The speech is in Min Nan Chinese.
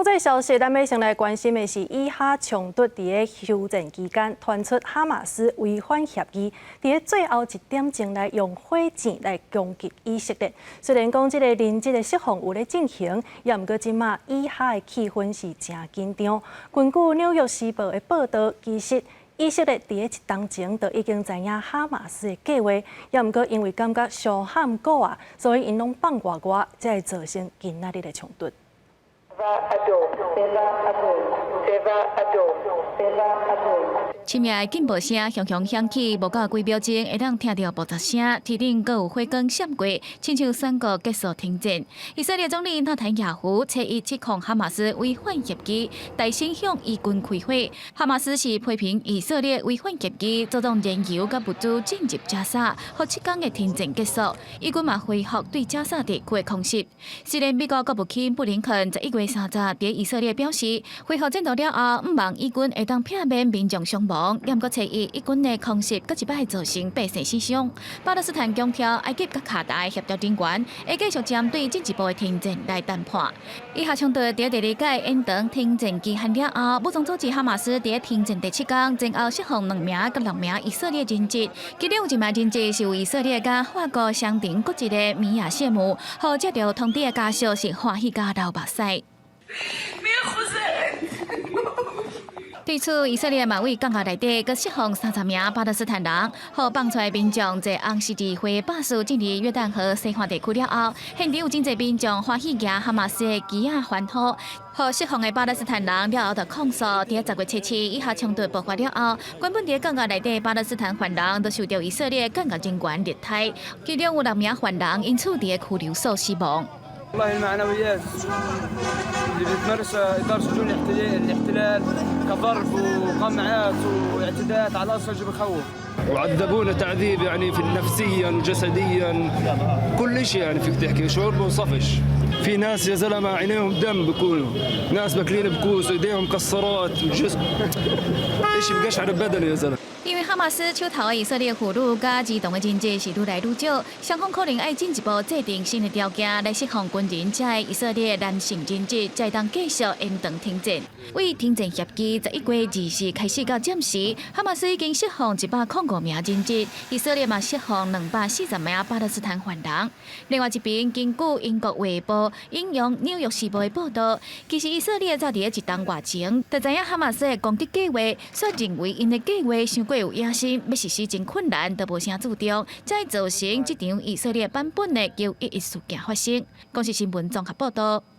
國際消息，咱欲先來關心的是以哈衝突佇咧休戰期間傳出哈馬斯違反協議，佇咧最後一點鐘來用火箭來攻擊以色列。雖然講這个人質的釋放有咧進行，也毋過這馬以哈的氣氛是誠緊張。根據《紐約時報》的報道，其實以色列佇咧一冬前就已經知影哈馬斯的計劃，也毋過因為感覺傷譀古啊，所以𪜶攏放外外，才會造成今仔日的衝突。צבע אדום, צבע אדום, צבע אדום. 深夜的警報聲響響響起，無夠幾秒鐘，會當聽著爆炸聲，天頂閣有火光閃過，親像宣告結束停戰。以色列總理納坦雅胡初一指控哈馬斯違反協議，大聲向以軍開火。哈馬斯是批評以色列違反協議，阻擋燃油佮物資進入加沙，予七工的停戰結束。以軍嘛恢復對加沙地區的空襲。雖然美國國務卿布林肯11月30佇以色列表示，恢復戰鬥了後，毋望以軍會當避免民眾傷亡。毋過初一，以軍的空襲閣一擺造成百姓死傷。巴勒斯坦強調，埃及佮卡達協調人員會繼續針對進一步的停戰來談判。以哈衝突佇第二屆延長停戰期限了後，武裝組織哈馬斯佇停戰第七工前後釋放兩名佮六名以色列人質，其中有一名人質是有以色列佮法國雙重國籍的米亞謝姆，予接著通知的家屬是歡喜甲流目屎。對此，以色列嘛佇降價內底，閣釋放30名巴勒斯坦人，予放出來民眾坐紅十字會巴士進入約旦河西岸地區了後，現場有真濟民眾歡喜舉哈馬斯的旗仔歡呼，予釋放的巴勒斯坦人了後就控訴，佇10月7日以哈衝突爆發了後，原本佇降價內底巴勒斯坦犯人都受著以色列監獄人員虐待，其中有六名犯人因此佇拘留所死亡。 والله المعنويات اللي بتمارسها إدارة سجون الاحتلال كضرب وقمعات واعتداءات على الأسرى شيء بخوف. وعذبونا تعذيب يعني في نفسيا وجسديا، كل شيء، يعني فيك تحكي شعور بوصفش. في ناس يا زلمه عينيهم دم، بيكونوا ناس باكلين بكوس، ايديهم مكسرات، جسم شيء بقشعر بدني يا زلمه. 因為哈馬斯手頭的以色列婦女佮兒童的人質是愈來愈少，雙方可能愛進一步制定新的條件來釋放軍人，這的以色列男性人質，才會當繼續延長停戰。為停戰協議11月24開始到暫時，哈馬斯已經釋放105名人質，以色列嘛釋放240名巴勒斯坦犯人。另外一邊，根據英國衛報引用紐約時報的報道，其實以色列早佇一冬外前就知影哈馬斯的攻擊計劃，煞認為𪜶的計劃傷過有野心，欲實施真困難，都無啥注重，才會造成這場以色列版本的911事件發生。公視新聞綜合報道。